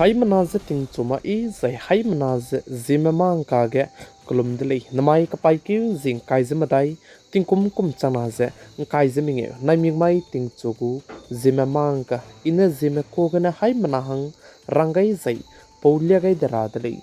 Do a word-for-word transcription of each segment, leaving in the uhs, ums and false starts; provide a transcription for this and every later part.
Haimena ze tingchu ma i zai haimena ze Zeme mâ ngka ge kelum de lei. Namai kapaîkeu zi ngkai ze medai, tingkum kum changna ze ngkai ze mengeu, naimik mai tingchu gu Zeme mâ ngka, i ne Zeme ka gene haimena hang rang gai zai pau lia gai de ra de lei.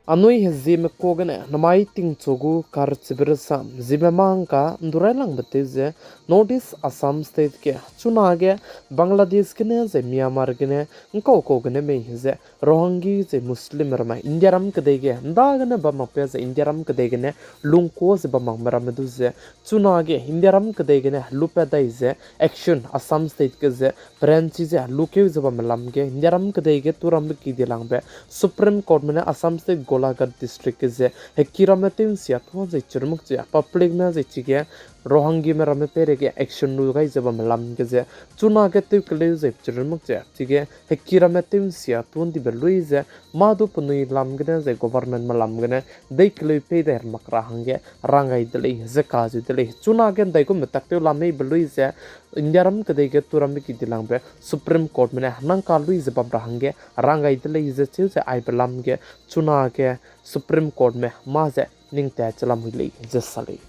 Anui Zeme ka gene namai tingchu gu karchibe resam Zeme mâ ngka ndu railangbe tew ze North East Assam State ge chunage Bangladesh gene zai Myanmar gene ngkau kau gene mei ze Rohingya zai Muslim ramme Indiaram kedei ge ndagene bam makbe zai Indiaram kedei gene lungkua ze bam makme ramme du ze chunage Indiaram kedei gene lupat dai ze action Assam State ge ze peranchi ze lukeu ze bamme lam ge Indiaram kedei ge turambe ki dilangbe Supreme Courtme ne Assam State Golaghat District ge ze hekiramme tew nsia tuâ zai chirmuk ze publicme zai chige Rohingyame ramme peireige action lu gai ze bamme lam ge ze chunage tew keleu zai chirmuk ze chige hekiramme tew nsia tuâ ndibe lui ze mâ du penui lam gene zai governmentme lam gene dei keleu pei dai mak ra hangge rang gai de lei ze kacheu de lei. Chunage ndaigumbe tak tew lam meibe lui ze Indiaram kedei ge turambe ki dilangbe Supreme Courtme ne nang ka lui ze bam ra hangge rang gai de lei ze cheu ze aibe lam ge chunage Supreme Courtme mâ ze ning tat che lamui lei ze sa lei.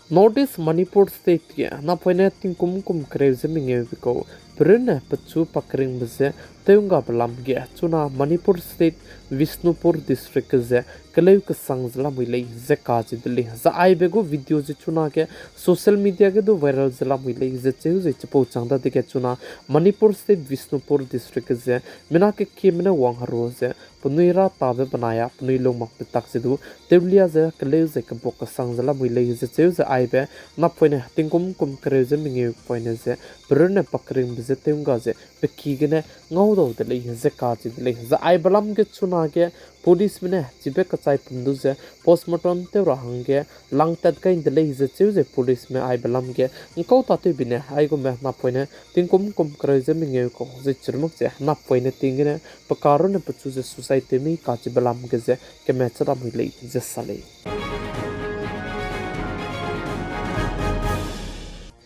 North East Manipur State ge napoine tingkum kum kereu ze mengeube kau perunne pechu pakringbe ze tew nggabe lam ge chuna Manipur State Bishnupur District ge ze keleu kesang ze lamui lei ze kacheu de lei. Zai aibe gu video ze chunage social media ge du viral ze lamui lei ze cheu ze chipau chang dadege chuna Manipur State Bishnupur District ge ze mina kekieme ne wang heru ze penui ra tabe benai a penui lung makbe tak ze du tewlia ze keleu ze kebak kesang ze lamui lei ze cheu ze aibe napoine tingkum kum kereu ze mengeu poine ze perunne pakringbe ze tew ngga ze pe ki gene ngaudau de lei ze kacheu de lei. Zai aibe lam ge chunage policeme ne chibe kechai pum du ze postmortem tew ra hangge langtat gai de lei ze cheu ze policeme aibe lam ge ngkau tatewbe ne aigumbe napoine tingkum kum kereu ze mengeu kau ze chirmuk ze napoine ting gene pe karunne pechu ze suicide tew mei kachibe lam ge ze keme che lamui lei ze sa lei.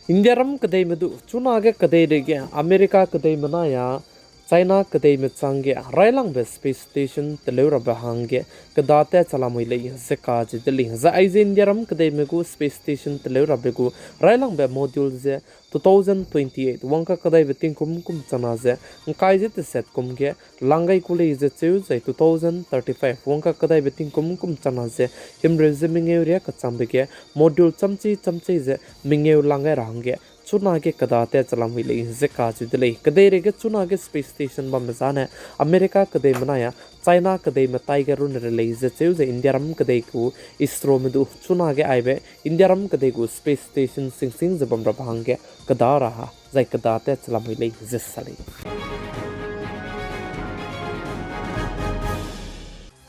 Indiaram kedeime du chunage kedeireige America kedeime nai a China kedeime chang ge railangbe space station teleu rabe hangge keda tat che lamui lei ze kacheu de lei. Zai aize Indiaram kedeime gu space station teleu rabe gu railangbe module ze two thousand twenty-eight wangka kedaibe tingkum kum changna ze ngkai ze teset kum ge lang gai ku lei ze cheu zai two thousand thirty-five wangka kedaibe tingkum kum changna ze himreu ze mengeu riâ kechangbe ge module chamchi chamchi ze mengeu lang gai ra hangge chunage keda tat che lamui lei ze kacheu de lei. Kedeireige chunage space station bambe zane America kedeime nai a China kedeime tai ge run re lei ze cheu ze Indiaram kedei gu ISROme du chunage aibe Indiaram kedei gu space station singsing ze bam rabe hangge keda ra ha zai keda tat che lamui lei ze sa lei.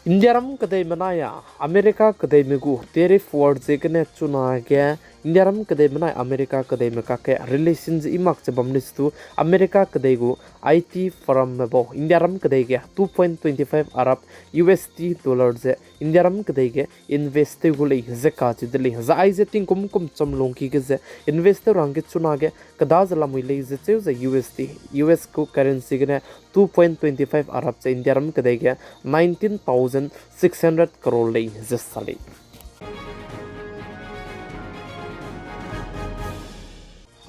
Indiaram kedeime nai a America kedeime gu tariff war ziegene chunage Indiaram kedeime nai America kedeime kakge relation ze i mak che bam lei situ America kedei gu I T firmme bau Indiaram kedei ge two point twenty five Arab U S D dollar ze Indiaram kedei ge invest tew gu lei ze kacheu de lei. Zai aize tingkum kum cham lungki ge ze invest tew ra hangge chunage keda ze lamui lei ze cheu ze U S D, U S gu currency gene two point twenty five Arab ze Indiaram kedei ge nineteen thousand six hundred crore lei ze sa lei.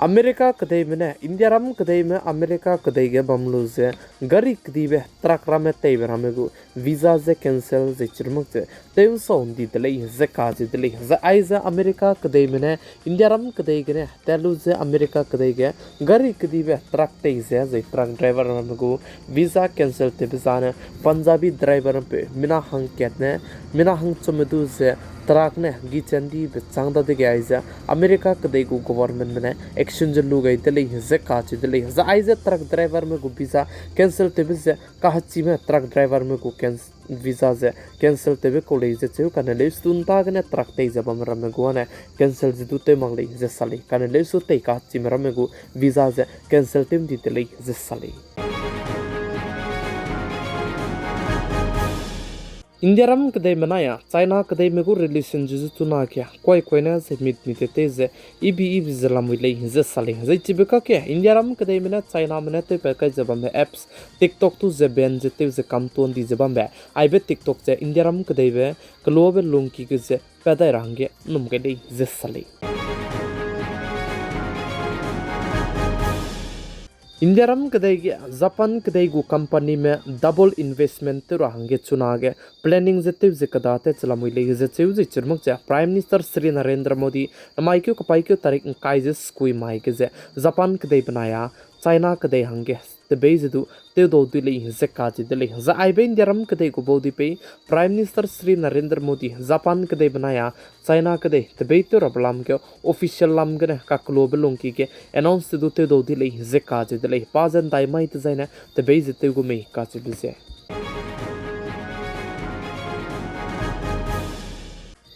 America kedeime ne Indiaram kedeime America kedei ge bam lu ze gari kedibe truck ramme teibe ramme gu visa ze cancel ze chirmuk ze tew nsau ndi de lei ze kacheu de lei. Zai aize America kedeime ne Indiaram kedei gene tat lu ze America kedei ge gari kedibe truck tei ze zai truck driver ramme gu visa cancel tewbe zane Punjabi driver rampeu mina hangkat ne mina hangchumme du ze truck ne gichen dibe chang dadege aize America kedei gu governmentme ne action ze lu gai de lei ze kacheu de lei. Zai aize truck driverme gu visa cancel tewbe ze kahechime truck driverme gu can- visa ze cancel tewbe kau lei ze cheu kane leusu ntagene truck tei ze bam ramme gu ane cancel ze du tew mak lei ze sa lei. Kane leusu tei kahechime ramme gu visa ze cancel tew ndi de lei ze sa lei. Indiaram kedeime nai a China kedeime gu relation zu zu chuna ge kuai kuai ne ze mit mit te te ze ibi ibi ze lamui lei ze sa lei. Zai chibe kakge Indiaram kedeime ne Chiname ne tewpat kai ze bambe apps TikTok tu ze ban ze tew ze kam tuan di ze bambe, aibe TikTok ze Indiaram kedeibe keloabe lungki ge ze pat dai ra hangge nnum gai lei ze sa lei. Indiaram kedei ge Japan kedei gu companyme double investment tew ra hangge chuna ge planning ze tew ze keda tat che lamui lei ze cheu zai chirumak ze Prime Minister Shri Narendra Modi namai keu kapai keu tarik ngkai ze sekui mai ge ze Japan kedei benai a China kedei hangge tebei ze du tewdau dui lei ze kacheu de lei. Zai aibe Indiaram kedei gu bau di pei Prime Minister Shri Narendra Modi Japan kedei benai a China kedei tebei tew rabe lam ge official lam gene kakeloabe lungki ge announce te du tewdau di lei ze kacheu de lei. Pa ze ndai mai dezaine tebei ze tew gu mei kacheube ze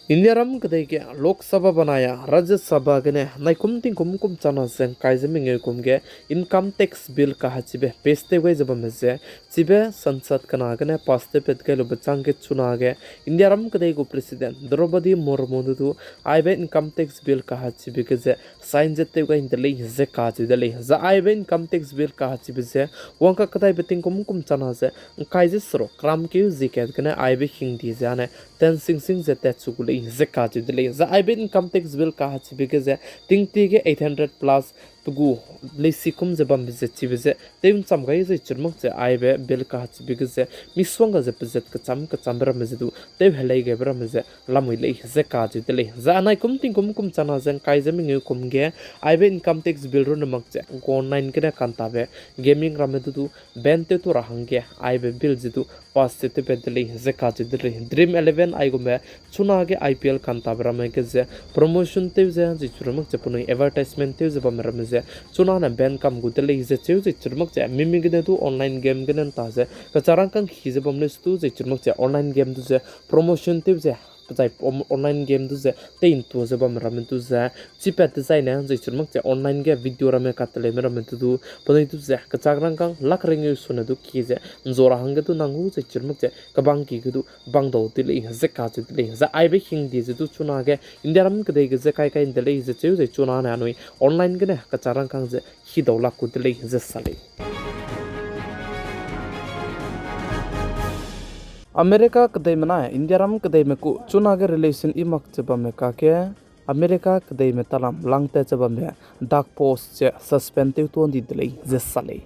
Indiaram kedei ge Lok Sabha benai a Rajya Sabha gene naikum tingkum kum chana ze ngkai ze mengeu kum ge income tax bill kahachibe pass tew gai ze bamme ze, chibe Sansad kena gene pass tewpat gai lube chang ge chuna ge Indiaram kedei gu President Droupadi Murmu du du aibe income tax bill kahachibe ge ze sign ze tew gai de lei ze kacheu de lei. Zai aibe income tax bill kahachibe ze wangka kedaibe tingkum kum chana ze ngkai ze seruk ram keu zie kat gene aibe hingdi ze ane ten sing sing ze tat chu gu lei ze kacheu de lei. Zai aibe income tax bill kahachibe ge ze tingtie ge eight hundred plus pe gu leisi kum ze bambe ze chibe ze tew ncham gai zai chirumak ze aibe bill kahachibe ge ze misongga ze pezat kecham kechambe ramme ze du tew helei gaibe ramme ze lamui lei ze kacheu de lei. Zai anaikum tingkum kum chana ze ngkai ze mengeu kum ge aibe income tax bill runne mak ze gu online gene kantabe gaming ramme du du ban tew tu ra hangge aibe bill ze du pass ze tewpat de lei ze kacheu de lei. Dream Eleven aigumbe chuna ge I P L kantabe ramme ge ze promotion tew ze zai chirumak ze penui advertisement tew ze bamme ramme ze chuna ne ban kam gu de lei ze cheu zai chirumak ze mimi gene du online game gene nta ze kecharangkang hi ze bam lei stu zai chirumak ze online game du ze promotion tew ze pezai online game du ze tei ntua ze bamme ramme du ze chipat dezaine zai chirumak ze online ge video ramme kateleume ramme du du penui du ze kecharangkang lak ringeu sune du ki ze nzua ra hangge du nang gu zai chirumak ze kebang ki ge du bang dau de lei ze kacheu de lei. Zai aibe hingdi ze du chuna ge Indiaram kedei ge ze kai kai nde lei ze cheu zai chuna ne anui online gene kecharangkang ze hidau lak gu de lei ze sa lei. America kedeime nai Indiaram kedeime ku chuna ge relation i mak che bamme kakge America kedeime talam langtat che bambe dak post ze suspend tew tuan di de lei ze sa lei.